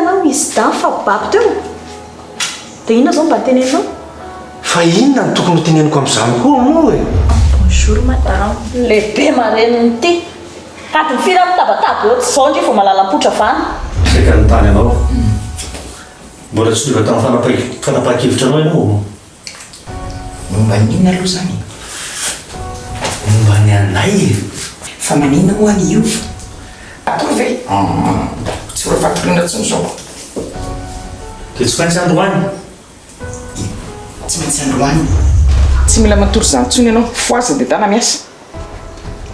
hitanao izy dahy nifampibaby teo? Dia inona izao mba teneninao? Fa inona no tokony ho teneniko amin'izany koa moa e? Bonjour madame. Lehibe marenina ity. Adiny firy aho mitabataba eo tsy zao ndry vao malalam-poitra vany. Saika hanontany anao. Mbola tsy niova tamin'ny fanapahan-kevitra anao ianao? Momba ny inona aloha izany e? Momba ny anay e! Fa maninona moa any hiova? Hatory ve? Humm, tsy mbola fatoriana intsony izao. Dia tsy maintsy androany? Tsy maintsy androany. Tsy mila matory izany intsony ianao, fohaza dia dana miasa.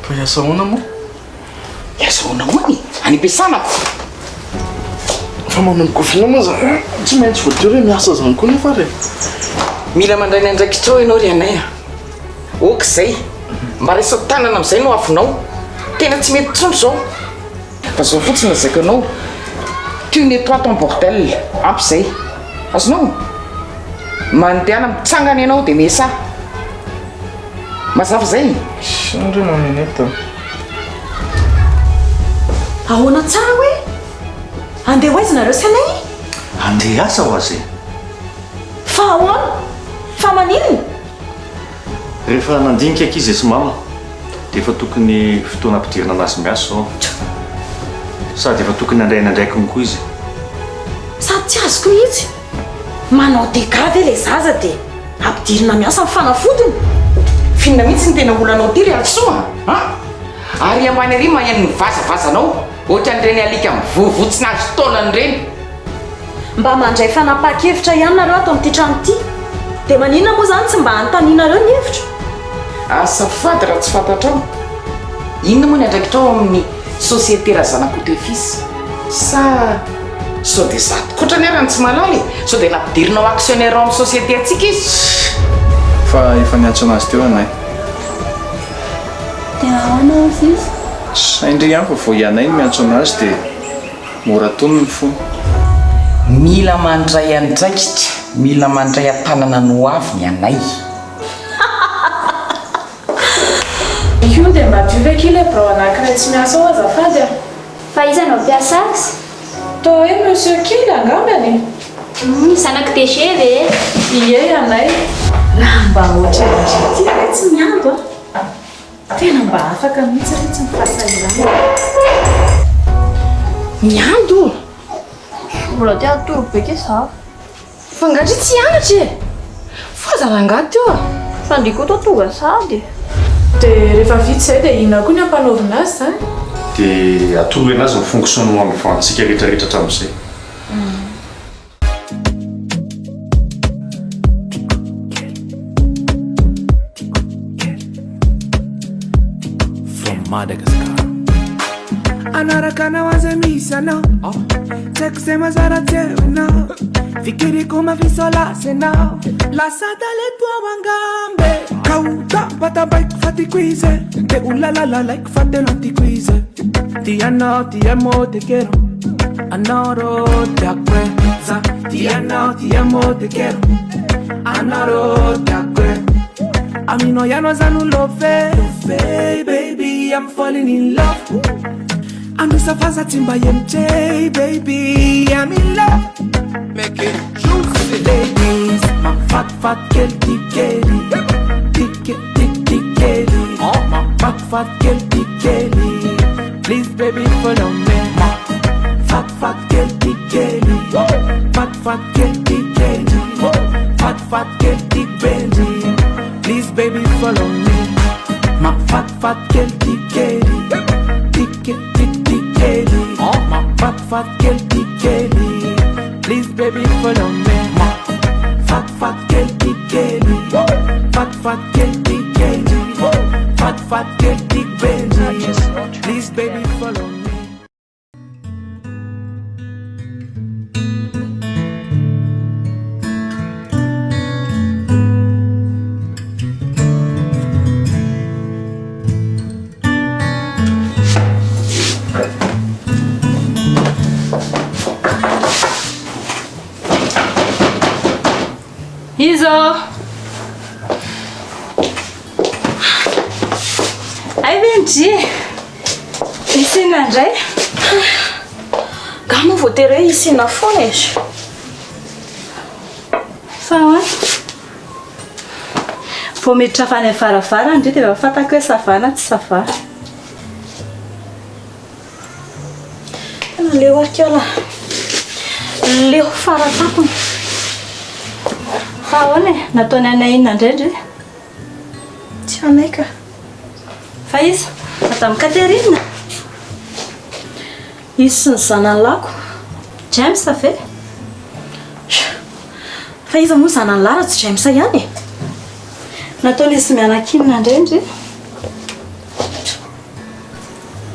Fa hiasa ahoana moa? Hiasa ahoana ahoana e? Any am-piasana ko! Fa manomboka oviana moa zany? Tsy maintsy voatery hoe miasa zany koa nefa ary e! Mila mandray ny andraikitrao ianao ry anay a! Ok izay! Mba raiso an-tanana amin'izay no avinao! Tena tsy mety intsony izao! Fa zao fotsiny lazaiko anao, tu nettoies ton bordel, ampy izay! Azonao? Mandehana mitsangana ianao dia miasaha! Mazava izay? Inona re maminette a? Ahoana tsara hoe? Andeha ho aiza nareo sy anay? Andeha hiasa ho azy e! Fa ahoana? Fa maninona? Rehefa nandinika ankizy sy mama dia efa tokony fotoana ampidirina anazy miasa izao. Sady efa tokony handray ny andraikiny koa izy. Sady tsy azoko mihitsy. Manao dégâts ve ilay zaza dia ampidirina miasa ny fanafodiny? F'inona mihitsy no tena olanao ity ry Alisoa a? Ary ambany ary maheno ny vazavazanao ohatran'ireny alika mivovoa tsy nahazo taolana ireny. Mba mandray fanapahan-kevitra ihany nareo ato amin'ity trano ity. Dia maninona moa izany tsy mba anontanianareo ny hevitro? Azafady raha tsy fantatrao. Inona moa ny andraikitrao ao amin'ny société Razanakoto et Fils? Sa sao dia za tokotrany ary no tsy mahalala e? Sao dia nampidirinao actionnaire ao amin'ny société antsika izy? Fa efa niantso anazy teo anay. Dia ahoana hozy izy? Saindry ihany fa vao ianay no miantso anazy dia Mora tony ny fony. Mila mandray andraikitra, mila mandray an-tanana ny ho avy ny anay. Io dia mba diovy akia ilay birao anankiray tsy miasa ao azafady a! Fa iza no hampiasa azy? Toa hoe monsieur kely angambany e! Humm, zanak'i DG ve? Ie, anay. Raha mba ohatran'ndry ity ve tsy miandry a! Tena mba afaka mihitsy re tsy ny fahasahiranana. Miandy o! Mbola te hatory be kay za. Fa nga ndry tsy hianatra e! Foza rangahy teo a! Fa ndry koa toa tonga sahady e! Dia rehefa vita izay dia inona koa ny ampanaovina azy izany? Dia atoroy anazy ny fonctionnement ny vente-tsika rehetra rehetra hatramin'izay. From Madagascar. Anaraka anao aza misy anao Tsy haiko izay mazara tsy hainao Fikiriko mafisolasy anao Lasa talento ao angambe Ka ho tabaiko fa tiako izy Te ho lalalalaiko fa tena tiako izy Ti anao ti amo te quiero Anao tiako e Za ti anao ti amo te quiero Anao tiako e Aminao ihany za no love Love baby I'm falling in love Androsa fa za tsy mba MJ baby I'm in love Make it juicy Ladies Mafatifaty kely ty kely Ty ty ty kely Mafatifaty kely ty kely Please baby follow me Mafatifaty kely ty kely Fatifaty kely ty kely Fatifaty kely ty bendy Please baby follow me Mafatifaty kely ty kely Ty ty ty kely Mafatifaty kely ty kely Please baby follow me Mafatifaty kely ty kely Fatifaty kely ty kely Fatifaty kely ty bendy Please baby follow me Iza ô? Hay ve ndry e? Nisy inona indray? Nga moa moa voatery hoe hisiana foana e. Fa ahoana? Vao miditra avy any amin'ny varavarana ndry dia efa fantako hoe ça va na tsy ça va. Tena leo ary kala. Leo faratampony. Fa ahoana e? Nataony anay inona indray ndry? Tsy anay ka. Fa iza? Madame Catherine? Izy sy ny zanany lahiko. James ve? Fa iza moa zanany lahy raha tsy James ihany e? Nataon'izy mianaka inona indray ndry?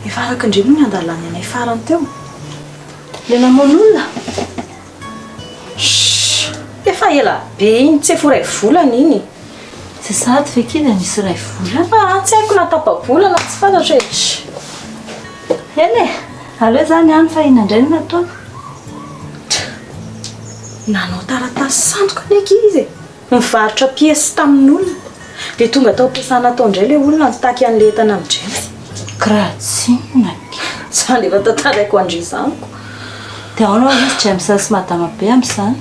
Efa araka ndry moa ny andalany anay farany teo. Ilay namono olona? Shh! Efa ela be iny, tsy efa ho iray volana iny. Tsy sady ve k'iny nisy iray volana? Ah, tsy haiko na tapa-bolana, tsy fantatro e. Shh! Eny e, aleo izany any fa inona indray no nataony? Nanao taratasy sandoka anie akia izy e! Nivarotra pièces tamin'olona. Dia tonga tao am-piasana tao indray ilay olona nitaky an'ilay entana amin'i James. Kiraha tsinona akia. Izany efa tantaraiko an-dry izany ko. Dia ahoana hoy izy James sy madama be amin'izany?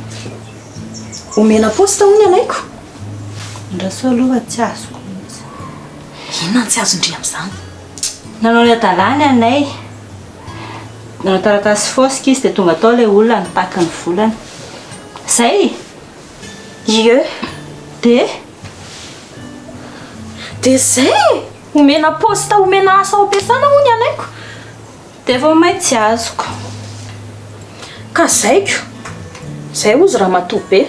Omena poste hono ny anaiko. Andraso aloha fa tsy azoko mihitsy. Inona no tsy azon-dry amin'izany? Nanao ny hadalany anay. Nanao taratasy fausse izy dia tonga tao ilay olona nitaky ny volany. Izay! Ie. Dia? Dia izay e! Omena poste, omena asa ao am-piasana hono ny anaiko. Dia vao may tsy azoko. Ka zaiko. Izay hozy ramatoa be.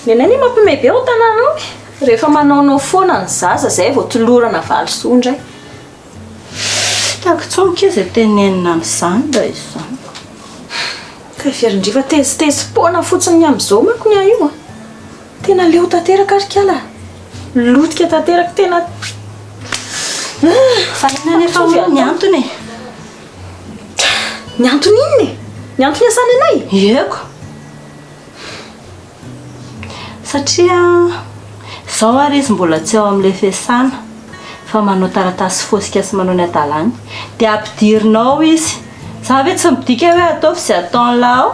Ny anay anie mampiomehy be ao an-tanàna ao e! Rehefa manaonao foana ny zaza izay vao tolorana valisoa indray. Tsy hitako intsony akia izay tenenina amin'izany raha izany. Ka heverin-dry fa tezitezi-poana fotsiny ny amin'izao manko ny ahy io a! Tena leo tanteraka ry kala a! Lotika tanteraka tena Fa inona anefa hono ny antony e? Ny antony inona e? Ny antony iasany anay? Ieko. Satria izao ary izy mbola tsy ao amin'ilay fiasana fa manao taratasy fosika sy manao ny hadalany dia ampidirina ao izy. Izany ve tsy midika hoe ataovy izay ataon'lah ao?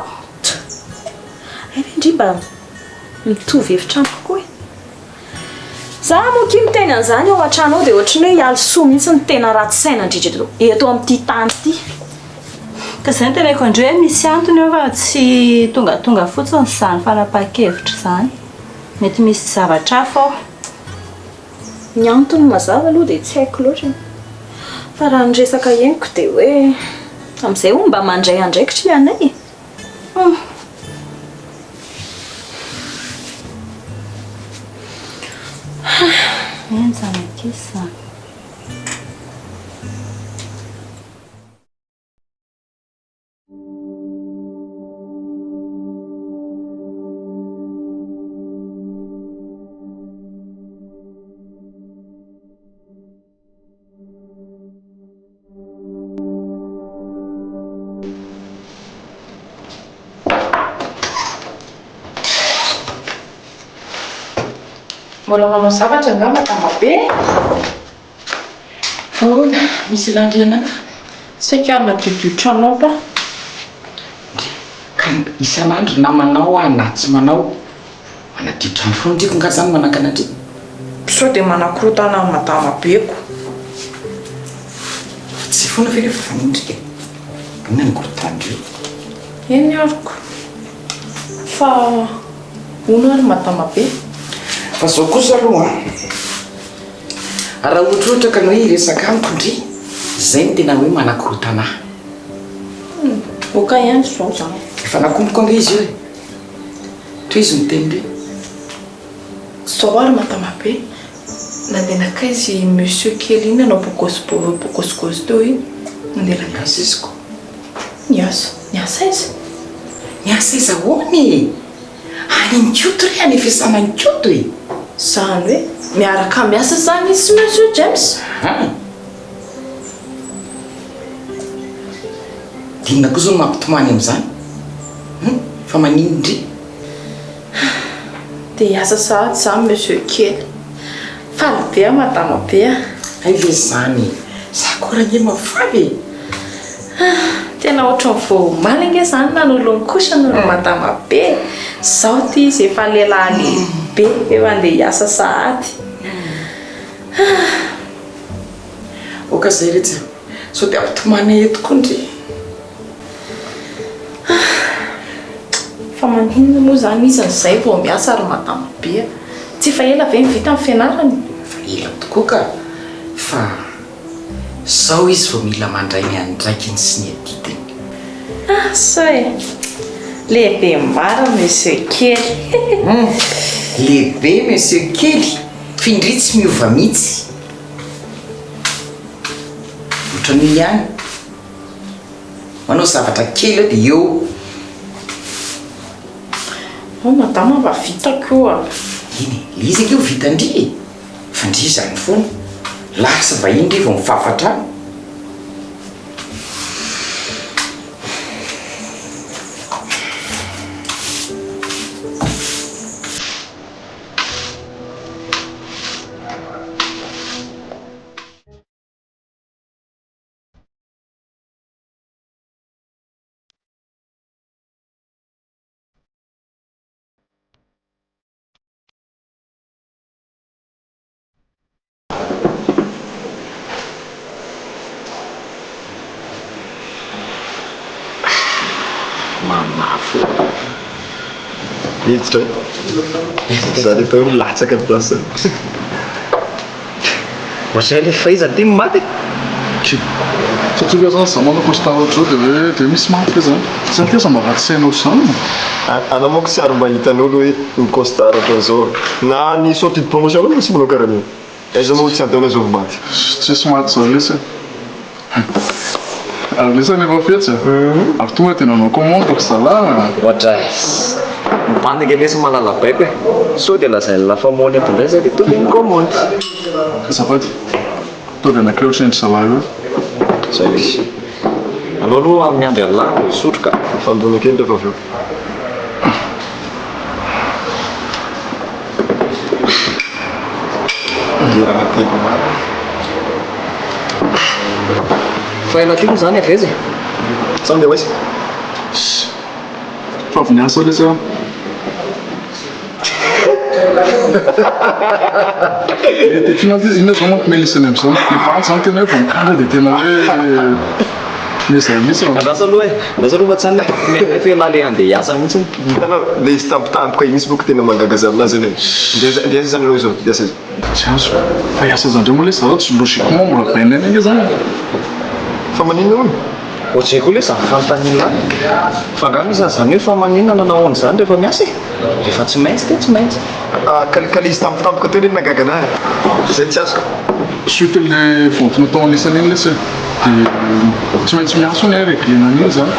Hay ve ndry mba mitovy hevitra amiko koa e. Za moa akia miteny an'izany ao an-trano ao dia ohatran'ny hoe hialisoa mihitsy ny tena ratsy saina indrindra eto amin'ity tany ity. Ka izay no teneniko an-dry hoe misy antony eo fa tsy tongatonga fotsiny izany fanapahan-kevitra izany. Mety misy zavatra hafa ao. Ny antony mazava aloha dia tsy haiko loatra e. Fa raha ny resaka henoko dia hoe amin'izay hono mba mandray andraikitra i Anay e. Hum. Henjana akia izany. Mbola manao zavatra angaha madama be? Fa ahoana? Misy ilàndry anà? Saika hanadiodio trano aho pa. Ka isan'andro na manao aho na tsy manao, manadio trano foana ndry ko nga zany manakana ndry? Sao dia manakorontana an'i madama beko. Fa tsy zay foana ve rehefa fanindry e? Inona ny korontandreo? Eny aroko. Fa hono ary madama be? Fa zao kosa aloha an! Raha ohatrohatra ka ny hoe hiresaka amiko ndry, zay no tena hoe manakorontana ahy. Hum, ok ihany izao zany. Efa nakomboko ange izy io e! Tohizo ny tenin-dry. Zao ary madama be, nandeha nankaiza i monsieur kely iny nanao bogosy bogosy teo iny? Nandeha nankaiza? Niasa izy ko. Niasa? Niasa aiza? Niasa aiza ahoana e? Any Nkoto re, any fiasana any Nkoto e! Zany hoe miaraka miasa zany izy sy monsieur James? An! Dia inona koa izao no mampitomany amin'izany? Hum! Fa maninona ndry? Dia hiasa sahady izany monsieur kely. Faly be aho madama be a! Hay ve izany e! Za koa range mahafaly e! Tena ohatran'ny vao omaly ange izany nanolo ny kosana ry madama be e! Izao ity izy efa lehilahy lehibe efa handeha hiasa sahady. Aoka izay retsy a! Sao dia hampitomany ahy eto koa ndry. Fa maninona moa izany izy no izay vao miasa ry madama be a! Tsy efa ela ve no vita ny fianarany? Efa ela tokoa ka! Fa Zao izy vao mila mandray ny andraikiny sy ny adidiny. Ah soa e! Lehibe marina monsieur kely. Hum! Lehibe monsieur kely f'indry tsy miova mihitsy. Ohatran'io ihany. Manao zavatra kely eo dia eo. Oh madama fa vitako io a! Eny e, le izy ange ho vitan-dry e! Fa ndry izany foana. Lasa vahiny ndry vao mifafa hatrany. Mamafy. Miditra e. Za le atao hoe milatsaka ny place. Ohatran'ny le faiza ty no maty e. Satria ve zany za manao costard ohatr'izao dia hoe dia misy maty ve zany? Tsy ny teza mba ratsy saina ohatr'izany e. Anao manko tsy ary mba hitan'olo hoe mi-costard ohatran'izao. Na ny sortie de promotion koa tsy manao karaha an'io. Aiza moa tsy ataonao izao vao maty. Tsisy maty zao lesy e. Ary lesy anie efa fetsy e. Ary tonga dia nanao commande ry zalahy a. Ohatray. Mibanda ange lesy mahalala baiko e. Sao dia lazain'i Lafamôny eto indray zay dia tonga ny commande. Azafady. Ataovy anankiray ohatran'indry zalahy ireo. Zay izy. Aleo aloha miandry an'lah vao hisotro ka. Mifandona kely rehefa avy eo. Dierana telo marina. Fa elah ty moa zany avy aiza e? Sa andeha ho aiza? Fa avy niasa lesy aho. Dia finalement inona zao mampiomehy lisany amin'izao? Ny bandy zany tena hoe vao mikandra dia tena hoe miezaka mihitsy. Andraso aloha e, andraso aloha fa tsy any mampiomehy nefa ialahy le handeha hiasa mihitsy. Hitanao, le izy tampotampoka iny mihitsy manko tena mahagaga za aminazy anie. Ndeha ndeha aiza zany ianao izao? Hiasa aiza? Tsy azoko. Fa hiasa aiza indray moa lesy za tsy logiquement mbola bainina any ange zany e. Fa maninona hono? Ohatrizay koa lesy zany fanontaniana zany. Fa angaha misy an'izany hoe fa maninona na nahoana izany rehefa miasa e? Rehefa tsy maintsy dia tsy maintsy. Ah, ka ka le izy tampotampoka teo anie nahagaga anah e. Zay tsy azoko. Suite le vente natao anisany iny lesy e. Dia tsy maintsy miasa hono e, reglena an'iny zany.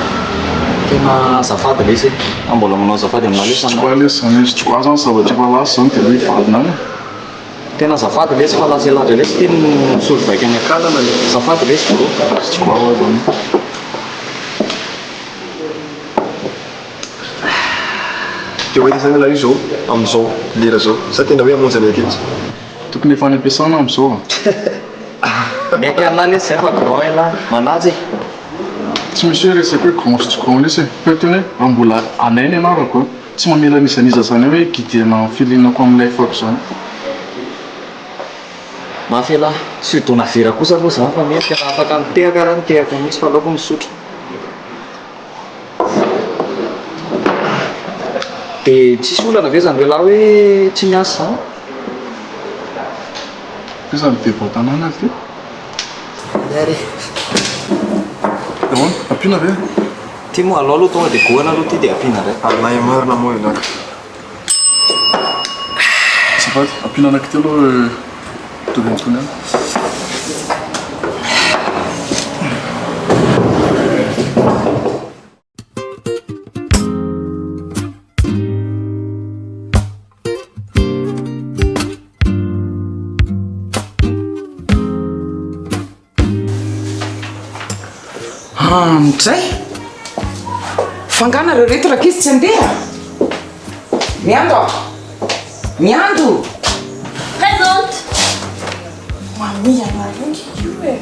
Tena azafady lesy e. Fa mbola manao azafady aminà lesy Tsy quoi lesy zany e, tsy quoi zany zavatra efa lasa zany dia hoe hivalona any e. Tena azafady lesy fa lasa elah ndray lesy ty misolo vaika ny akalana e. Azafady lesy bro. Tsy quoi hoa zany. Dia ho aiza zany ialahy io zao amin'izao lera zao? Sa tena hoe hamonjy anay aty mihitsy? Tokony efa any am-piasana amin'izao a. Mety aminah lesy zay fa grand elah. Manaja e. Tsy misy hoe resaka hoe grand sy tsy grand lesy e. Fa tena hoe raha mbola anay ny anarako a, tsy mamela n'iza n'iza zany hoe guider-na amin'ny feeling-ko amin'ny life-ko zany. Mafy elah. Tsy ho donavera kosa aloha zany fa mety raha afaka mitehaka raha mitehaka mihitsy fa aleoko misotro. Dia tsisy olana ve zany lehilahy hoe tsy miasa zany? Iza no débat tanàna ry ty? Ary. Ahoana? Ampiana ve? Ty moa alao aloha tonga dia gohana aloha ty dia ampiana indray. Alay marina moa ianao ka. Azafady, ampiana anankitelo aloha mitovy amin'itony ihany. Andray! Fa nga nareo reto rankizy tsy handeha? Miando aho! Miando! Présente! Mamia anareo nge io e!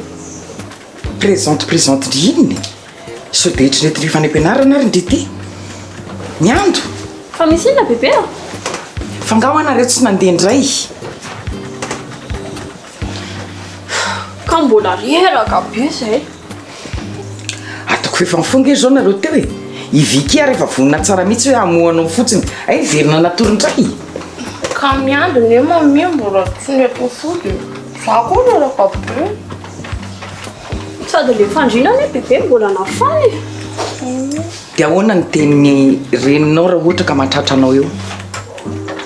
Présente présente ndry inona e? Sao dia eritreretiny efa any am-pianarana ary ndry ity? Miando! Fa misy inona bebe a? Fa nga hoa nareo tsy nandeha indray? Ka mbola reraka be zay. Ataoko f'efa nifoha nge zao nareo teo e! I Vicky ary efa vonona tsara mihitsy hoe hamoha anao fotsiny. Hay niverina natory indray! Ka miandry ne mamie mbola tsy nety nifody e! Za koa reraka be. Sady le fandriana anie bebe mbola nafana e! Dia ahoana ny tenin'ny reninao raha ohatra ka mahatratra anao eo?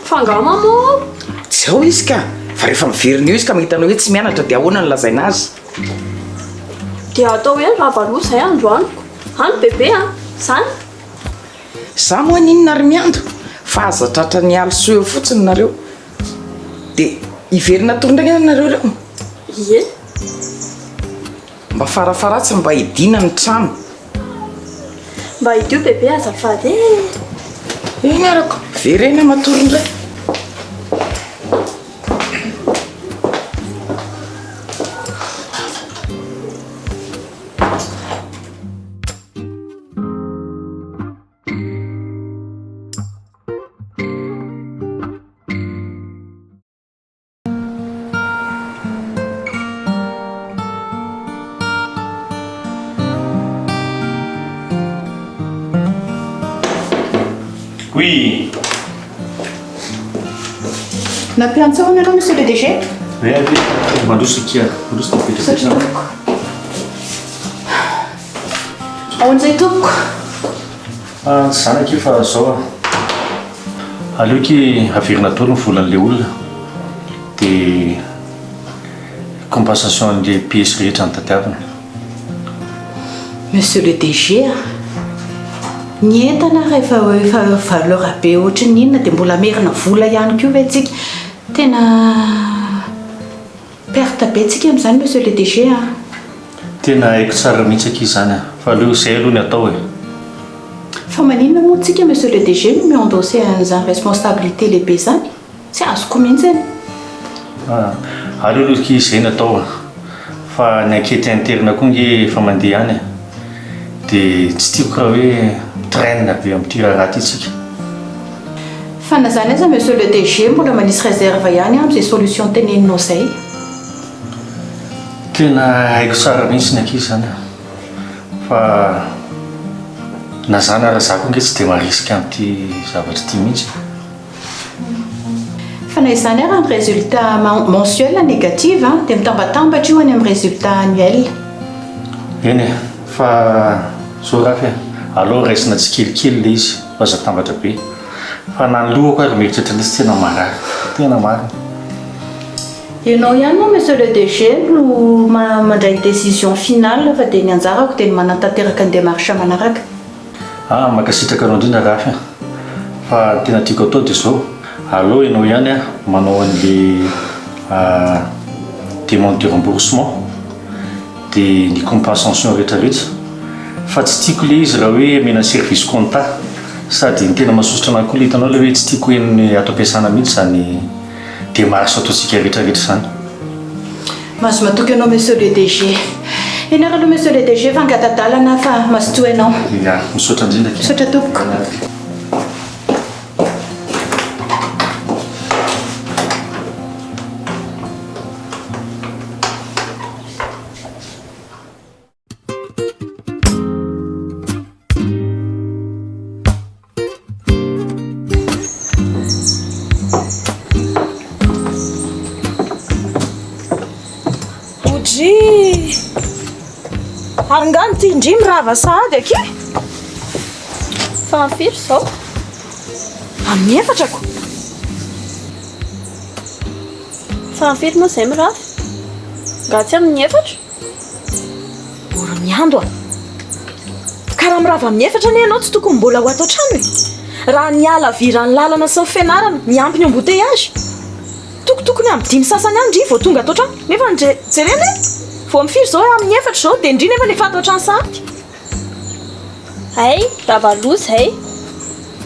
Fa angaha maman ao? Tsy ao izy ka! Fa rehefa miverina eo izy ka mahita anao hoe tsy mianatra dia ahoana no lazaina azy? Dia atao hoe rava loha izay androaniko. Any bebe a! Zany? Za moa n'inona ry Miando fa aza tratran'i Alisoa eo fotsiny nareo. Dia hiverina hatory indray angamba nareo ireo? Ie. Mba farafaharatsiny mba hidiana ny trano. Mba hidio bebe azafady e! Eny arako, verena matory indray. Oui. Nampiantso ahoana ianao Monsieur le DG? Oui, oui. Mandroso ikia. Mandroso mipetrapetra. Ahoana izay tompoko? Ah, tsy izany akia fa zao ah. Aleo akia averina daholo ny volan'ilay olona dia compensation an'ilay pièces rehetra notadiavina. Monsieur le DG ah, ny entana ary efa efa valeur be ohatran'ny inona dia mbola hamerina vola ihany koa ve tsika? Tena Perte be tsika amin'izany monsieur le DG a! Tena haiko tsara mihitsy akia izany a! Fa aleo izay aloha ny atao e! Fa maninona moa tsika monsieur le DG no mi-endosser an'izany responsabilité lehibe izany? Tsy azoko mihitsy e! Ah, aleo aloha akia izay ny atao a! Fa ny enquête interne koa ange efa mandeha ihany e! Dia tsy tiako raha hoe mi-traîne be amin'ity raharaha ity tsika. Fa na zany aza Monsieur le DG mbola manisy réserve ihany aho amzay solution teneninao zay. Tena haiko tsara mihitsy ny ankizy zany an! Fa na zany ara za koa nge tsy dia marisika amin'ity zavatra ity mihitsy. Fa na izany ara ny résultat mensuel négative dia mitambatambatra io any amin'ny résultat annuel. Eny e! Fa zao Rafy a! Aleo raisina tsikelikely ilay izy fa aza atambatra be. Fa na ny lohako ary mieritreritra an'izy tena marary. Tena marina. Ianao ihany moa Monsieur le DG no mandray ny décision finale fa dia ny anjarako dia ny manatanteraka ny démarche manaraka. Ah, mankasitraka anao indrindra Rafy a! Fa ny tena tiako atao dia izao, aleo ianao ihany manao an'le demande de remboursement dia ny compensation rehetra rehetra fa tsy tiako le izy raha hoe omena service compta sady ny tena mahasosotra anahy koa le hitanao le hoe tsy tiako henon'ny ato am-piasana mihitsy izany démarche ataontsika rehetra rehetra izany. Mahazo matoky anao Monsieur le DG. Eny ary aloha Monsieur le DG fa angata-dalana aho fa mazotoa ianao. Ya, misaotra indrindra akia. Misaotra tompoko. Odry! Ary nga ny ty ndry mirava sahady akia? Fa firy izao? Amin'ny efatra ko! Fa firy moa izay mirava? Nga tsy amin'ny efatra? Ora miando a! Ka raha mirava amin'ny efatra anie ianao tsy tokony mbola ho ato an-trano e! Raha ny halaviran'ny lalana sy ny fianarana miampy ny embouteillage, tokotokony amin'ny dimy sasany any ndry vao tonga ato an-trano, nefa ndry jerena e! Vao amin'ny firy izao amin'ny efatra izao dia ndry nefa efa ato an-trano sahady. Hay, rava loha izay.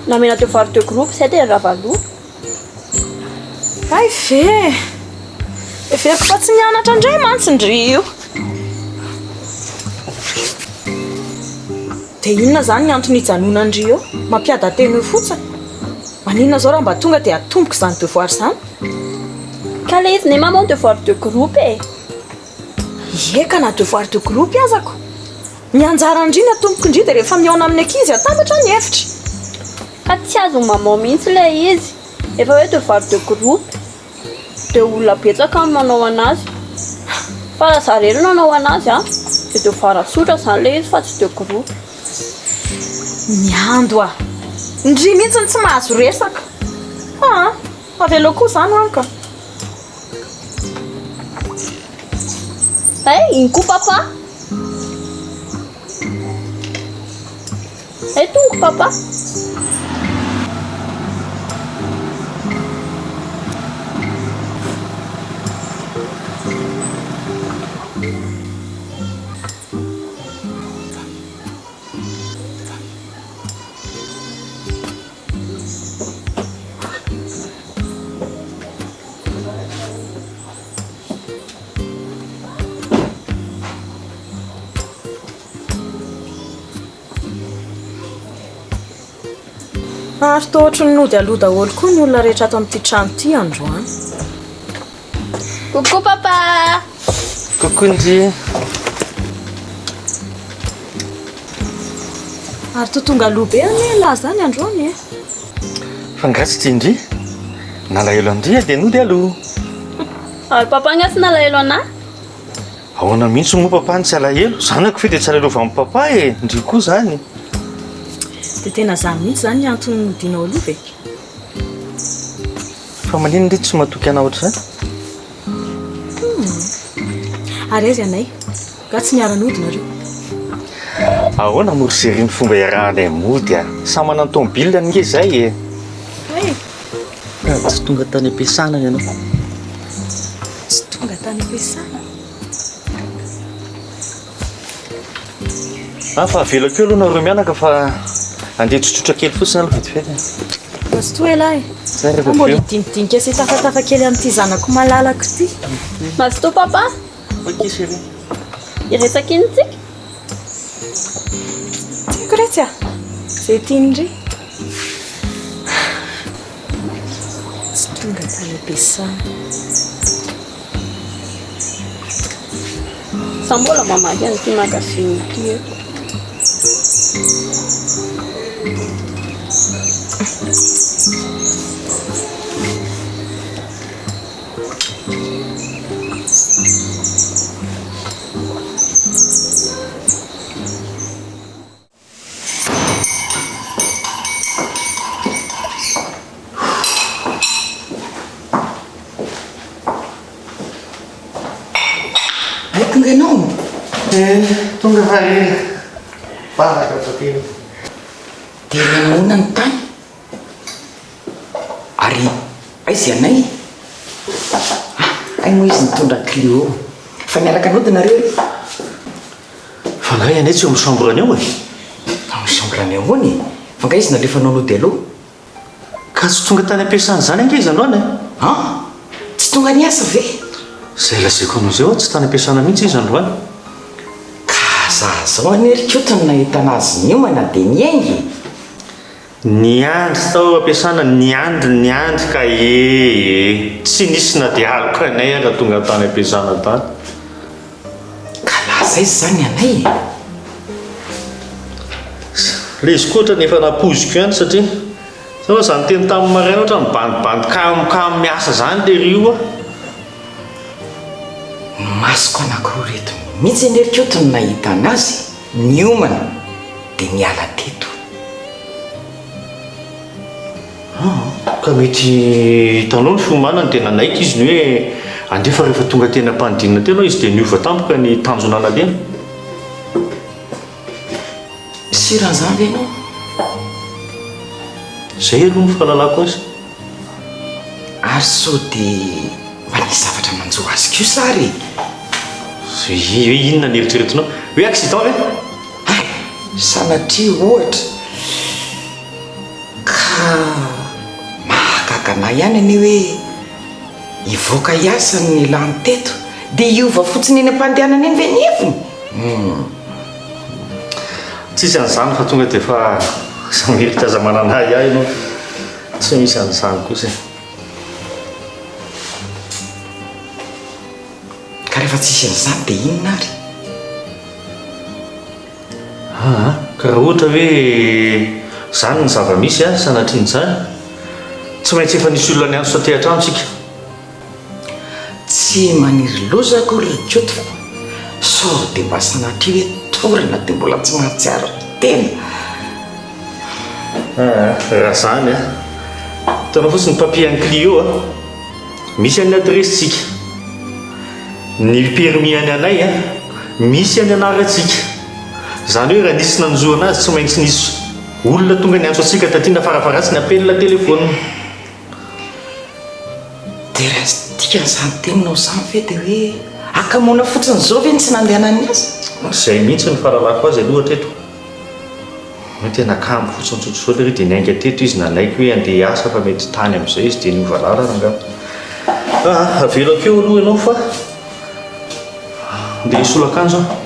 Namena devoir de groupe izay dia rava loha. Hay ve e! Heveriko fa tsy nianatra indray mantsy ndry io. Dia inona izany ny antony hijanonan'dry eo? Mampiadan-tena eo fotsiny. Maninona izao raha mba tonga dia atomboko izany devoir izany? Ka le izy ne maman devoir de groupe e! Ie ka na devoir de groupe azako. Ny anjaran-dry ny atomboko ndry dia rehefa mihaona amin'ny ankizy atambatra ny hevitra. Ka tsy azon'i maman mihitsy ilay izy. Efa hoe devoir de groupe dia olona betsaka no manao anazy. Fa raha za irery no hanao anazy an, dia devoir tsotra izany ilay izy fa tsy de groupe. Miando ah! Ndry mihitsy no tsy mahazo resaka. Aa! Avelao koa izany hono ka. Hay, iny koa papa. Hay tonga papa. Ary toa ohatry ny nody aloha daholo koa ny olona rehetra ato amin'ity trano ity androany. Coucou papa! Coucou ndry! Ary toa tonga aloha be anie ialahy izany androany e! Fa angaha tsy tian-dry? Nalahelo an-dry aho dia nody aloha. Ary papa angaha tsy nalahelo anah? Ahoana mihitsy moa papa no tsy alahelo? Zanako ve dia tsy alahelovan'i papa e! Ndry koa izany. Dia tena izany mihitsy izany ny antony nodianao aloha ve? Fa maninona ndry tsy matoky anah ohatr'izany? Hum. Ary aiza ianay? Nga tsy niara-nody nareo? Ahoana moa ry Chérie ny fomba iarahanay mody a? Samy manan-tomobile anie izay e! Hay! Sady tsy tonga tany am-piasana ianao. Tsy tonga tany am-piasana? Ah fa avelako eo aloha nareo mianaka fa andeha tsotsotra kely fotsiny aloha vetivety. Mazotoa elah e. Zay rehefa Fa mbola avy eo. hidinidinika sy hitafatafa kely amin'ity zanako malalako ity. Mazotoa papa. Ok chérie. Hiresaka inona tsika? Tsy haiko retsy a! Izay tian'ndry. Tsy tonga tany am-piasana. Za mbola mamaky an'ity magazine ity eto. Hay tonga ianao? Eh, tonga fa ela. Vavaka tantely. Dia nahoana ny tany? Ary aiza ianay? Ah, hay moa izy nitondra Clio. Fa niaraka nody nareo e? Fa angaha ianay tsy eo amin'ny chambre-ny ao e? Amin'ny chambre-ny ahoana e? Fa angaha izy nalefanao nody aloha? Ka tsy tonga tany am-piasana izany ange izy androany e? An? Tsy tonga niasa ve? Izay lazaiko anao izay hoa tsy tany am-piasana mihitsy izy androany. Ka za zao anie ry Koto no nahitana azy niomana dia niainga e! Niandry tao am-piasana, niandry, niandry ka ee, tsy nisy na dia aloka anay ara tonga tany am-piasana tany. Ka lasa aiza izany anay e? Ilay izy koa ohatran'ny efa nampoiziko ihany satria sao za niteny tamin'ny maraina ohatran'ny bandibandy kamokamo miasa izany lery io a. Ny masoko anankiroa ireto mihitsy anie ry Koto no nahita anazy niomana dia niala teto. Aa, ka mety hitanao ny fiomanany dia nanaiky izy ny hoe andeha fa rehefa tonga teny am-panidinana teny izy dia niova tampoka ny tanjona nalehany. Sûr an'izany ve ianao? Izay aloha ny fahalalako azy. Ary sao dia mba nisy zavatra nanjo azy kosa ary e? Hoe inona ny eritreretinao? Hoe accident ve? Hay! Sanatria ohatra. Ka mahagaga anah ihany anie hoe hivoaka hiasa ny lany teto dia hiova fotsiny eny am-pandehanana eny ve ny heviny? Humm. Tsisy an'izany fa tonga dia efa aza mihevitra aza manana ahiahy ianao. Tsy misy an'izany kosa e. Ka rehefa tsisy an'izany dia inona ary? Aa, ka raha ohatra hoe izany ny zava-misy a, sanatrian'izany, tsy maintsy efa nisy olona niantso taty an-trano tsika. Tsy maniry loza akory ry Koto fa sao dia mba sanatria hoe torana dia mbola tsy mahatsiaro tena. Aa, raha izany a, hitanao fotsiny ny papier an'i Clio a, misy an'ny adiresintsika, ny permis an'i anay a, misy an'ny anarantsika. Izany hoe raha nisy nanjo anazy tsy maintsy nisy olona tonga niantso antsika taty na farafaharatsiny appel téléphone. Dia raha dikan'izany teninao izany ve dia hoe hakamoana fotsiny izao ve ny tsy nandehanany niasa? Izay mihitsy no fahalalako azy aloha hatreto. Hoe tena kamo fotsiny tsotr'izao ilay hoe dia niainga teto izy nanaiky hoe handeha hiasa fa mety tany amin'izay izy dia niova lalana angamba. Ah, avelako eo aloha ianao fa andeha hisolo akanjo aho.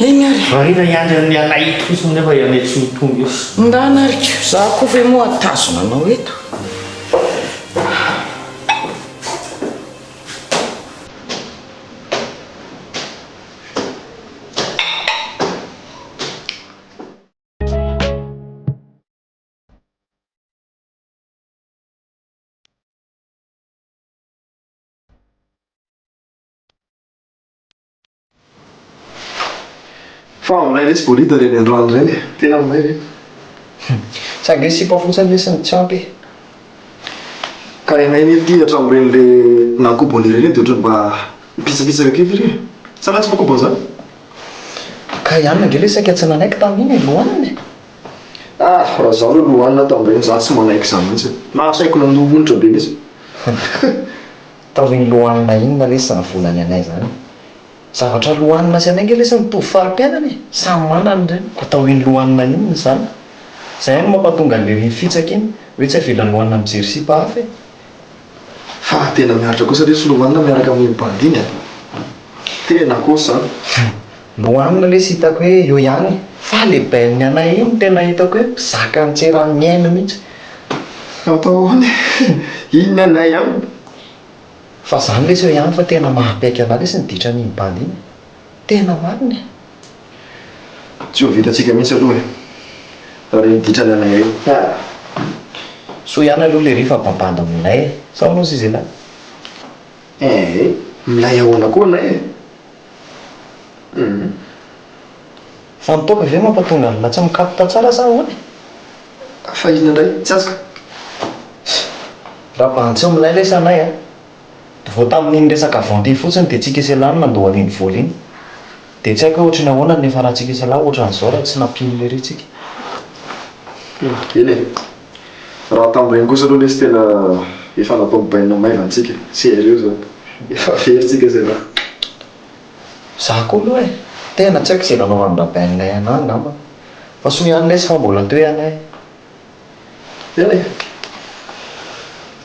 Eny ary. Variana hiandry an'i Anay fotsiny nefa i Anay tsy ho tonga eo. Ndana ary ko, za koa ve moa hatazona anao eto? Fa milay lesy bolida ireny androany ireny e! Tena milay ireny. Tsy ange sipa fotsiny lesy no tsy ampy e! Ka ianay anie ity hatramin'ireny le nankobony ireny dia ohatran'ny mba mipitsapitsaka kely ery e! Sa nga tsy mankobony izany? Ka i anona ange lesy saika tsy nanaiky tamin'iny e! Lohanina e! Ah! Raha izaho aloha lohanina tamin'ireny izaho tsy manaiky izany mihitsy e! Nahasaiko nandoa onitra be mihitsy. Taorian'ny lohanina inona lesy izany volany anay izany? Zavatra lohanina sy anay nge lesy mitovy fari-piainana e! Samy manana ireny. Koa taorian'ny lohanina inona izany? Izay ihany no mampatonga an'i Lery mifitsaka iny, hoe tsy avelan'i lohanina mijery sipa hafa e! Fa tena miaritra kosa lesy lohanina miaraka amin'iny bandy iny a! Tena kosa an! Lohanina lesy hitako hoe eo ihany, fa le bain'ny anay iny tena hitako hoe zakan'ny tsy eran'ny aina mihitsy. Atao ahoana e! Iny anay ihany. Fa zany lesy eo ihany fa tena mahapeky anah lesy ny ditran'iny bandy iny. Tena marina e. Tsy ho vitantsika mihitsy aloha e. Raha ireny ditran'ny anay ireny. Soa ihany aloha lery fa babandy milay e. Sa hono ozy izy elah? Ee, milay ahoana koa anay e. Hum. Fa ny toaka ve mampatonga an'lah tsy mi-capte tsara sa ahoana e? Fa inona indray? Tsy azoko. Raha bandy tsy milay lesy anay a! Vao tamin'iny resaka vente iny fotsiny dia tsika sy elah no nandoa an'iny vola iny. Dia tsy haiko hoe ohatry ny ahoana ny niafarantsika sy elah ohatran'izao raha tsy nampian'i lery tsika. Eny e! Raha tamin'ireny kosa aloha lesy tena efa nataon'i bainina maivana tsika e! Sérieux zany. Efa very tsika sy elah. Za koa aloha e! Tena tsy haiko izay nanaovan'i rabainina anah angamba. Fa soa ihany lesy fa mbola teo ihany aho. Eny e!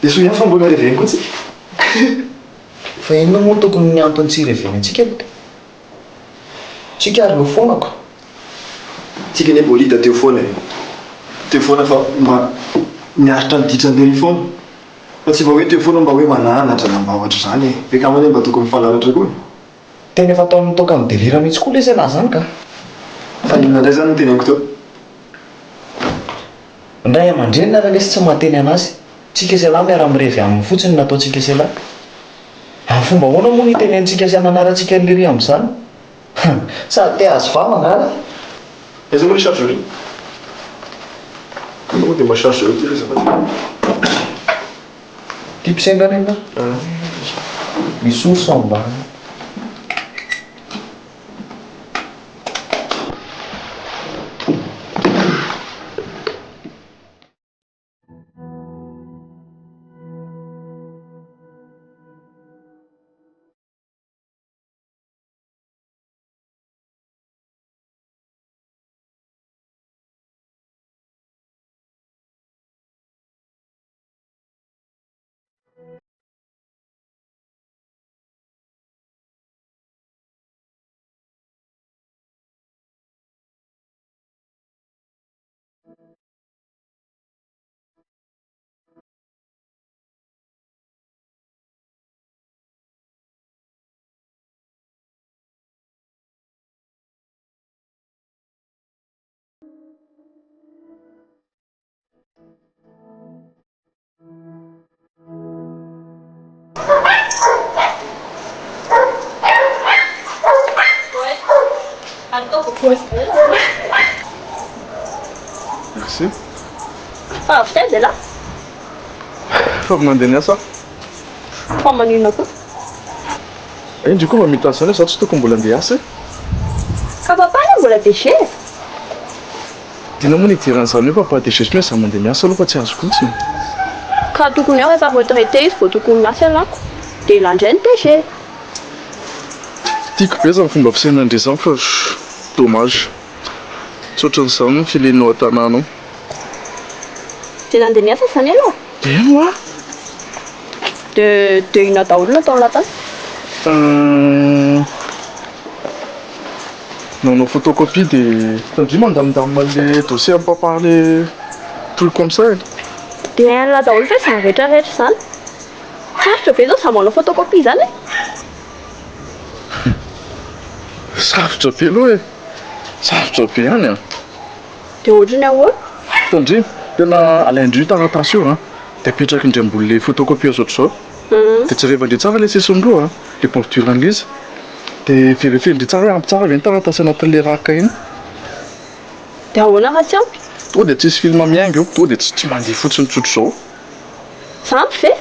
Dia soa ihany fa mbola reveny koa tsika. Fa inona moa tokony ny antony tsy hireveny antsika aloha? Tsika ary no foana ko. Tsika anie bolida teo foana e! Teo foana fa mba niaritra ny ditran'i Terry foana. Fa tsy mba hoe teo foana mba hoe mananatra na mba ohatr'izany e! Ve angamba anie mba tokony mifananatra koa e! Tena efa ataon'ny toaka mi-delire mihitsy koa lesy ialahy zany ka! Fa inona indray zany no teneniko teo? Ny ray aman-dreniny ary lesy tsy mahateny anazy. Tsika sy ialahy miara-mirevy aminy fotsiny no nataontsika sy ialahy. Amin'ny fomba ahoana moa no hitenentsika sy hananarantsika an'i Lery amin'izany? Sady te hahazo vava angaha lahy? Aiza moa ilay chargeur iny? Tonga moa dia mba chargeur ity re azafady. Ty mpisenga anie nga? Misy source ao ambany. Merci. Fa avy taiza ialahy? Fa avy nandeha niasa aho. Fa maninona kosa? Eh, ndry koa mba mety an'izany hoe izaho tsy tokony mbola andeha hiasa e. Ka papa anie mbola DG e. Inona moa no idiran'izany hoe papa DG sy hoe izaho mandeha miasa aloha fa tsy azoko mihitsy e. Ka tokony hoe efa retraité izy vao tokony miasa ialahy ko. Dia ialahy indray no DG. Tiako be izany fomba fisainandry izany fa dommage. Tsy ohatran'izany ny feeling ao an-tanàna ao. Dia nandeha niasa izany ianao? Eny hoa! Dia dia inona daholo no nataon'lah tany? Nanao photocopie dia tandria mandamindamina an'ilay dossier an'i papa ilay truc comme ça e. Dia hain'lah daholo ve izany rehetra rehetra izany? Sarotra be izao izaho manao photocopie izany e! Sarotra be aloha e! Sarotra be ihany an! Dia ohatry ny ahoana? Tandremo, tena alain-dry io taratasy io an, dia apetrakin-dry ambony ilay photocopieuse ohatr'izao, dia jerevan-dry tsara ilay sisiny roa an, ilay bordure an'ilay izy, dia verifier-ndry tsara hoe ampy tsara ve ny taratasy anatin'ilay rack iny. Dia ahoana raha tsy ampy? Tonga dia tsisy film miainga eo, tonga dia tsy mandeha fotsiny tsotr'izao. Tsy ampy ve?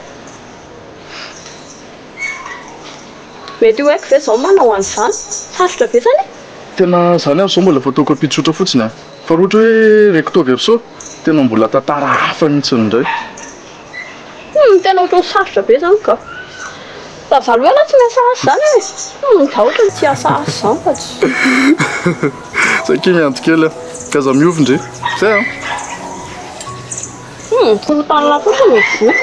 Mety ho haiko ve izao manao an'izany? Sarotra be izany e! Tena izany ary izao mbola photocopie tsotra fotsiny an! Fa raha ohatra hoe recto verso, tena mbola tantara hafa mihitsy indray. Humm tena ohatran'ny sarotra be izany ka! Fa za aloha aloha tsy miasa asa izany e! Humm za ohatran'ny tsy hiasa asa izany fa tsy. Zay akia miandry kely an! Ka aza miova ndry! Zay an! Humm korontana fotsiny ny voa.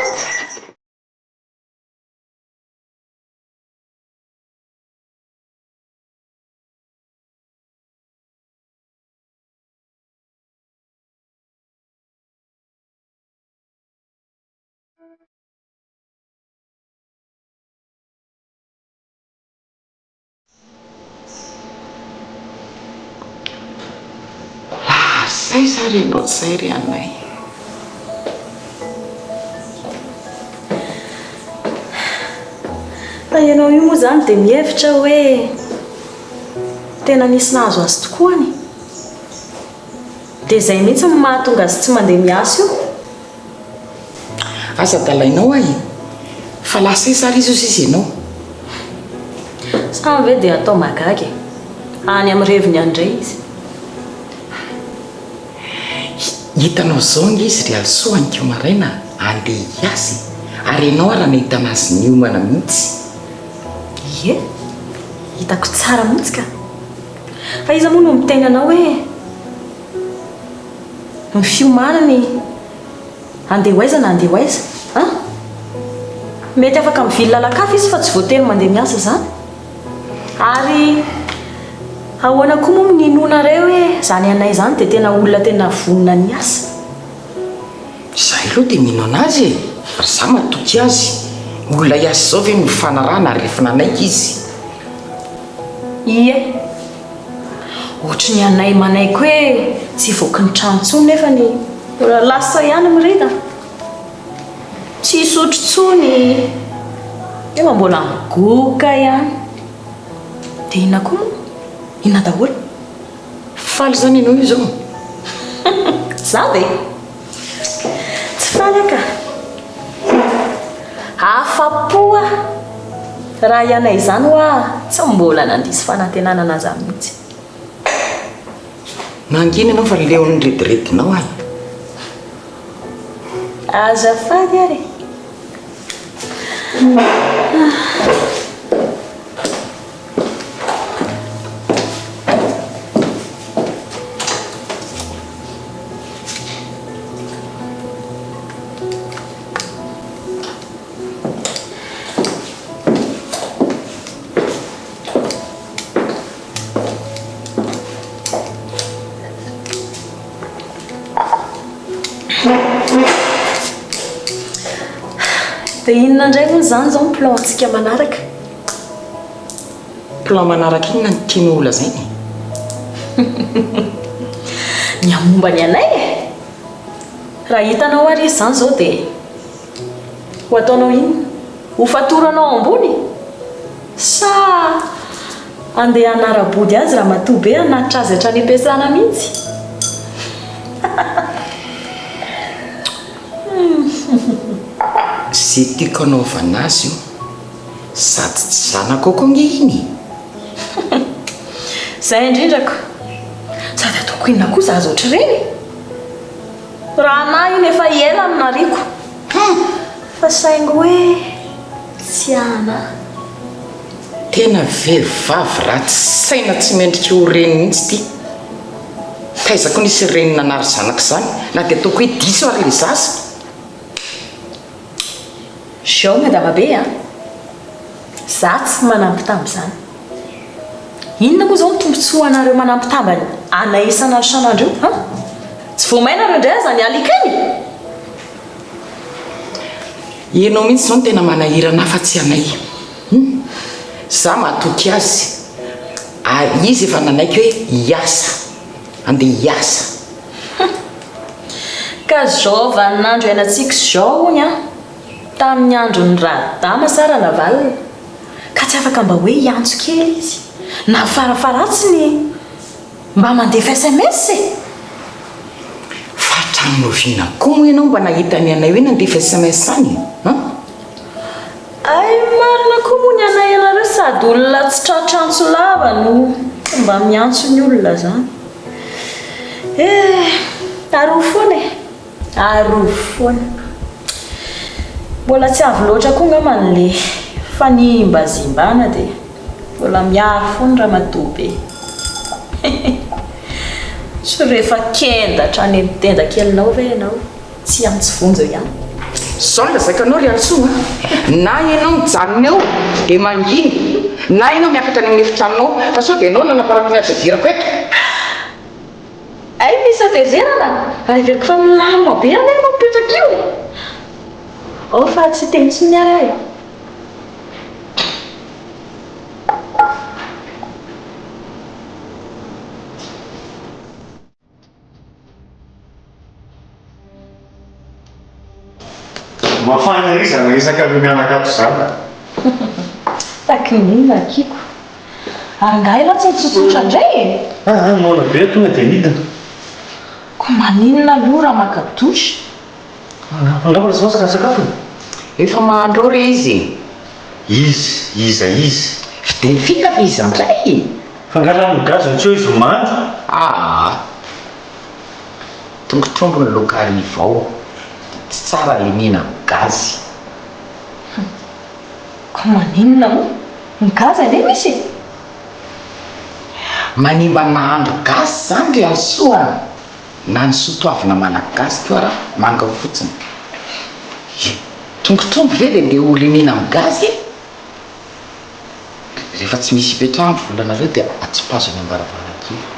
Lasa aiza ary ianao izay ry anay? Fa ianao io moa izany dia mihevitra hoe tena nisy nahazo azy tokoany? Dia izay mihitsy no mahatonga azy tsy mandeha miasa io. Aza adalainao aho e! Fa lasa aiza ary izy hozy izy ianao? Sa ve dia atao mahagaga e! Any amin'ny reviny any indray izy. Hitanao izao ange izy ry Alisoa anikeo maraina andeha hiasa e! Ary ianao ara nahitana azy niomana mihitsy. Ie, hitako tsara mihitsy ka! Fa iza moa no miteny anao hoe ny fiomanany andeha ho aiza na andeha ho aiza an? Mety afaka mivily lalan-kafa izy fa tsy voatery mandeha miasa izany. Ary ahoana koa moa no ninoanareo hoe izany anay izany dia tena olona tena vonona ny hiasa? Izahay aloha dia mino an'azy e! Ary izaho matoky azy. Olona hiasa izao ve no hifanarahana ary rehefa nanaiky izy? Ie. Ohatry ny anay manaiky hoe tsy hivoaky ny trano intsony nefa ny mbola lasa ihany mirida. Tsy hisotro intsony nefa mbola migoka ihany. Dia inona koa moa? Inona daholo? Faly izany ianao io izao? Za ve? Tsy faly aho ka. Afa-po aho. Raha ianay izany hoa tsy mbola nandiso fanantenana an'aza mihitsy. Mangina ianao fa leon'ny rediredinao aho. Azafady ary e. Dia inona indray moa izany izao ny plan-tsika manaraka? Plan manaraka inona no tianao ho lazaina e? Ny momba ny anay e! Raha hitanao ary izy izany izao dia ho ataonao inona? Ho fatoranao ambony? Sa Andeha hanara-body azy ramatoa be hanatitra azy hatrany am-piasana mihitsy. Ze tiako hanaovana azy io, sady tsy zanakao koa nge iny e! Zay indrindra ko! Sady ataoko inona koa zaza ohatr'ireny e! Raha anah iny efa ela no nariako. Hum! Fa saingy hoe tsy anah. Tena vehivavy ratsy saina tsy mendrika ho reny mihitsy ity. Taiza koa nisy reny nanary zanaka izany na dia ataoko hoe diso ary ilay zaza. Zao madama be a! Za tsy manambitamby izany. Inona moa izao ny tombotsoanareo manambitamby anay isan'andro isan'andro io an? Tsy vao may nareo indray aza ny alika iny? Ianao mihitsy izao no tena manahirana ahy fa tsy anay. Hum! Za matoky azy ary izy efa nanaiky hoe hiasa, andeha hiasa. Hum! Ka zao vaninandro iainantsika izao hono an, tamin'ny andron'i Radama sa Ranavalona, ka tsy afaka mba hoe hiantso kely izy, na farafaharatsiny mba mandefa sms e! Fa hatramin'ny oviana koa moa ianao mba nahita ny anay hoe nandefa sms any e? An? Hay marina koa moa ny anay ianareo sady olona tsy tratra antso lava no mba miantso ny olona zany eh! Arovy foana e! Arovy foana. Mbola tsy avy loatra koa ngambany le fanimbazimbana dia mbola miaro foana ramatoa be. Tsy rehefa kenda hatrany amin'ny tenda kelinao ve ianao? Tsy hiantso vonjy eo ihany. Zao no lazaiko anao ry Alisoa a! Na ianao mijanona eo dia mangina, na ianao miakatra any amin'ny efitranonao, fa sao dia ianao no nanaparako ny hateverako eto. Hay misy hatezerana? Raha heveriko fa milamina be anie ianao mipetraka io e! Ao fa tsy hiteny intsony ary aho e! Mafana ery izany resaka reo mianaka ato izany. Taky ny inona aky ko. Ary nga elah tsy nitsotsotra ndray e? Aa noana be tonga dia nidina. Ko maninona aloha raha maka douche? Angamba lasa masaka ny sakafony? Efa mahandro ao re izy e! Izy, iza izy? Dia fika fa iza ndray e? Fa nga lany gaz no tsy eo izy mandro? Aa! Tongotr'omby ny laoka hariva ao. Tsy tsara le mihina gaz. Hum! Ko maninona moa? Ny gaz anie misy e! Manimba ny nahandro gasy zany ry Alisoa a! Na ny soa toavina malagasy koa ara manga fotsiny. He! Tongotr'omby ve dia ndeha ho lemena amin'ny gaz e? Rehefa tsy misy ipetrahany volanareo dia atsipazo any am-baravarankely.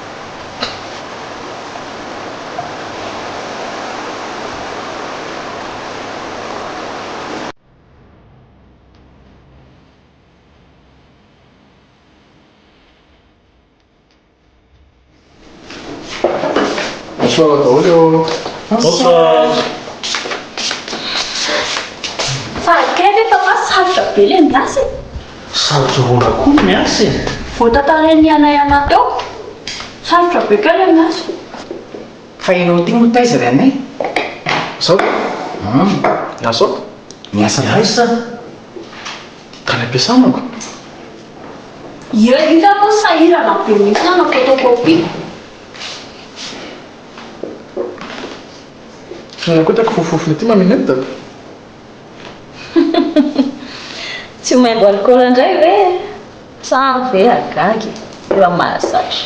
Bonsoir daholo ô. Bonsoir. Fa kay ve papa sarotra be le miasa e? Sarotra ahoana koa ny miasa e? Vao tantarain'i anay anah teo, sarotra be kay le miasa. Fa ianao ity moa taiza ry anay? Zao? Hum. Niasa ao? Niasa taiza? Tany am-piasana ko. Ie indrindra aloha sahirana be mihitsy nanao photocopie. Inona koa ity kofofofona ity ma minette? Tsy ho maimbo alcool indray ve e? Sa ve hagaga e? Efa mahazatra.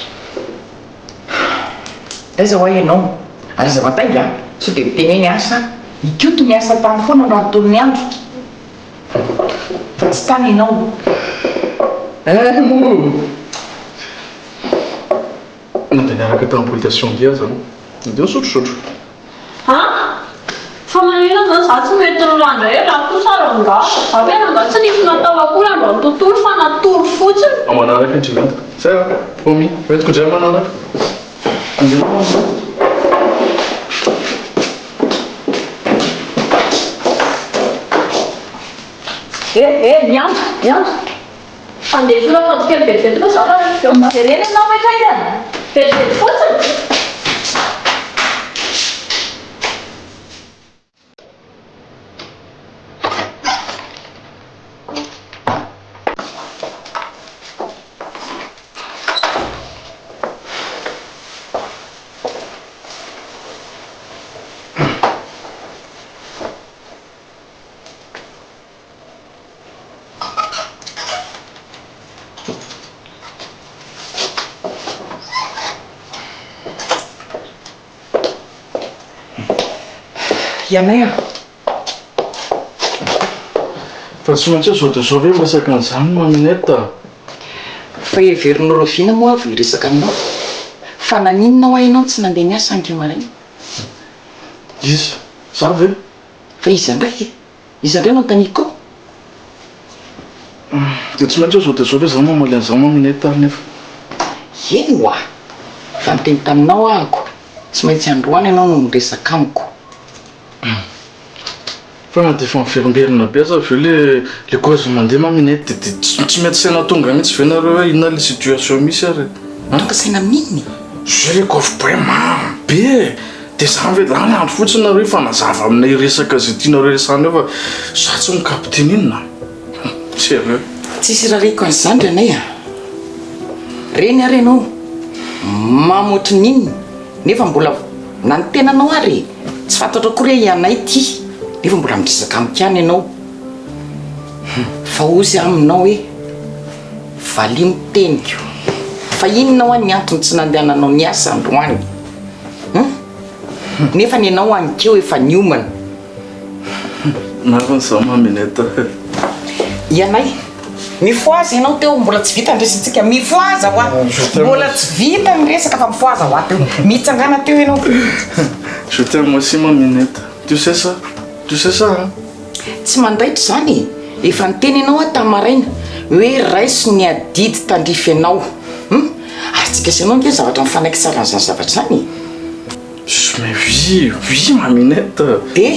Taiza hoa ianao? Ary aza matainga a! Sao dia miteny hoe niasa aho. Ikoto niasa tany foana manontolo ny andro. Fa tsy tany ianao. Eh moa! Nandeha niaraka tamin'ny pollutation nge aho zany. Nandeha nisotrosotro. An! Fa maninona zany za tsy mety milanja e raha kosa rangaha. Za ve rangaha tsy nisy natao akory androany tontolo fa natory fotsiny. Ao manaraka indry hoentiko. Zay a! Promis. Hoentiko indray manaraka. Andeha manaraka. Eh eh miandry miandry. Andeha hisolo akanjo kely vetivety aloha za raha avy eo. Jerena ianao ve faingana? Vetivety fotsiny. Ianay a! Fa tsy maintsy hoe zao dia zao ve miresaka an'izany Maminette a? Fa heverinao rahoviana moa aho vao hiresaka aminao? Fa naninona hoa ianao no tsy nandeha niasa anio maraina? Iza? Za ve? Fa iza indray e? Iza indray no anontaniako ao? Dia tsy maintsy hoe zao dia zao ve za mamaly an'izany Maminette ary nefa? Eny hoa! Fa niteny taminao ahako, tsy maintsy androany ianao no miresaka amiko. Fa na dia efa miverimberina be aza avy eo le le cause mandeha Maminette dia dia tsy mety saina tonga mihitsy ve nareo hoe inona le situation misy ary e? Tonga saina amin'inona e? Zay le coffre mamy be e! Dia zany ve lany andro fotsiny nareo hifanazava aminay hiresaka izay tianareo resahana eo fa za tsy mi-capter n'inona a! Sérieux. Tsisy rareko an'izany ry anay a! Reny ary ianao mamo ohatry ny inona nefa mbola na ny tenanao ary e! Tsy fantatro akory hoe i anay ity nefa mbola miresaka amiko ihany ianao. Fa hozy aho aminao hoe valio ny teniko. Fa inona hoa ny antony tsy nandehananao niasa androany? Hum? Nefa ny anao anikeo efa niomana. Marina izany Maminette a. Ianay, mifohaza ianao teo, mbola tsy vita ny resatsika, mifohaza hoa! Mbola tsy vita ny resaka fa mifohaza hoa teo, mitsangàna teo ianao. Je t'aime aussi Maminette, tu sais ça? Tu sais ça hein? Tsy mandaitra izany e! Efa niteny ianao aho tamin'ny maraina hoe raiso ny adidy tandrify anao. Hum! Ary tsika sy ianao ange zavatra mifanaiky tsara an'izany zavatra izany e! Mais oui, oui ma minette! Dia?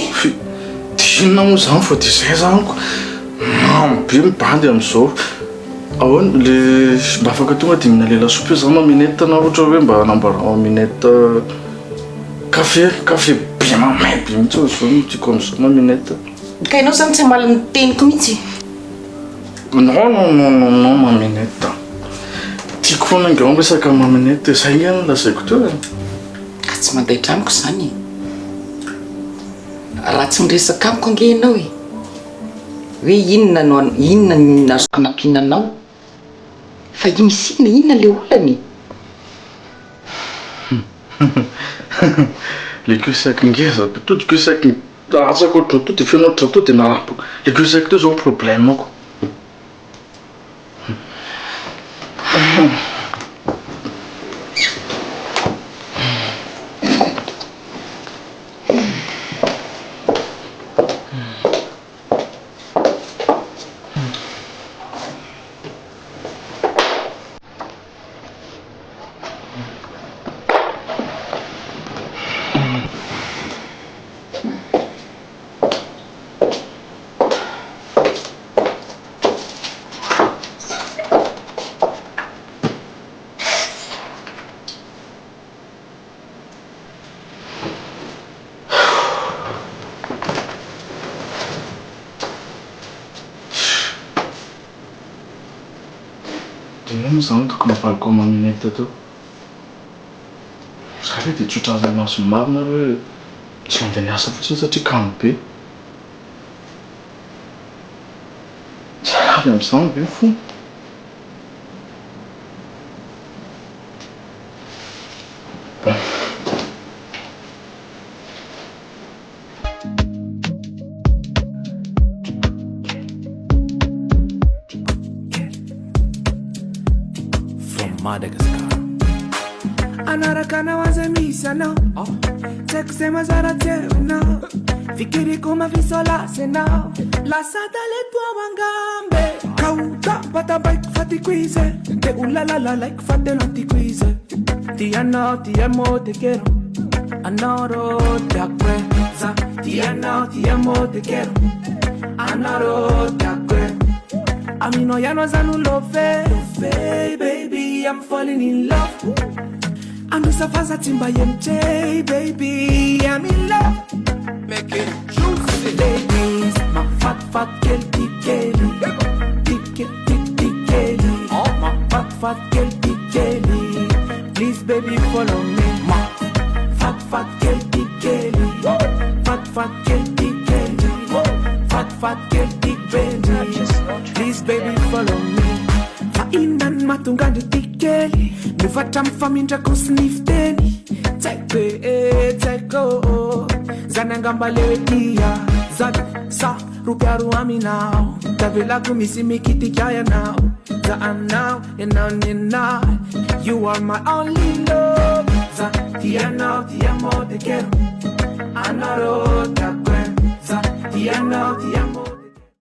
Dia inona moa izany fa dia izay izany ko! Mamo be ny bandy amin'izao. Ahoana le mba afaka tonga dia mihinana le lasopy eo za ma minette na ohatra hoe mba anamboaranao ma minette café, café be mamay be mihitsy ohatr'izao no tiako amin'izao ma minette. Ka ianao izany tsy hamaly ny teniko mihitsy? Non non non non non ma minette. Tiako foana ange ao resaka ma minette, zay ange no lazaiko teo e. Ka tsy mandaitra amiko izany e. Raha tsy miresaka amiko ange ianao e, hoe inona no inona no azoko anampiana anao, fa misy inona, inona ilay olana e? Le cul sec ngeza be, to de cul sec latsaka ohatran'izao to de feno ohatran'izao to de narapako, le cul sec teo zao problème-ko. Dia inona moa izany no tokony havaliko ao Maminette teo? Za ve dia tsotra any imason'ny marina ary hoe tsy mandeha miasa fotsiny satria kamo be? Tsy avy amin'izany ve ny fony? Bon. From Madagascar. Anaraka anao aza misy anao Tsy haiko izay mazara tsy hainao Fikiriko mafisolasy anao Lasa talento ao angambe Ka ho tampatampaiko fa tiako izy Te ho lalalalaiko fa tena tiako izy Tianao ti amo te quiero Anoro te acuerdas Tianao ti amo te quiero Anoro te acuerdas. Aminao ihany aho za no love. Love, baby, I'm falling in love. Androsa fa za tsy mba hemotra, baby, I'm in love. Make it juicy. Ladies, mahafatifaty kely ty kely. Ty ke- ty ty kely. Mahafatifaty kely ty kely. Please baby follow me. Mahafatifaty kely ty kely. Fatifaty kely ty kely. Fatifaty kely ty baby. Please baby follow me. Fa inona ny mahatonga andry ty kely miovatra amin'ny famindrako sy ny fiteny? Tsy haiko e, tsy haiko zany angamba le hoe tia zady sa ropiaro aminao tavelako misy mikitika ianao za aminao ianao ny anah. You are my only love. Za tianao, ti amo, te quiero.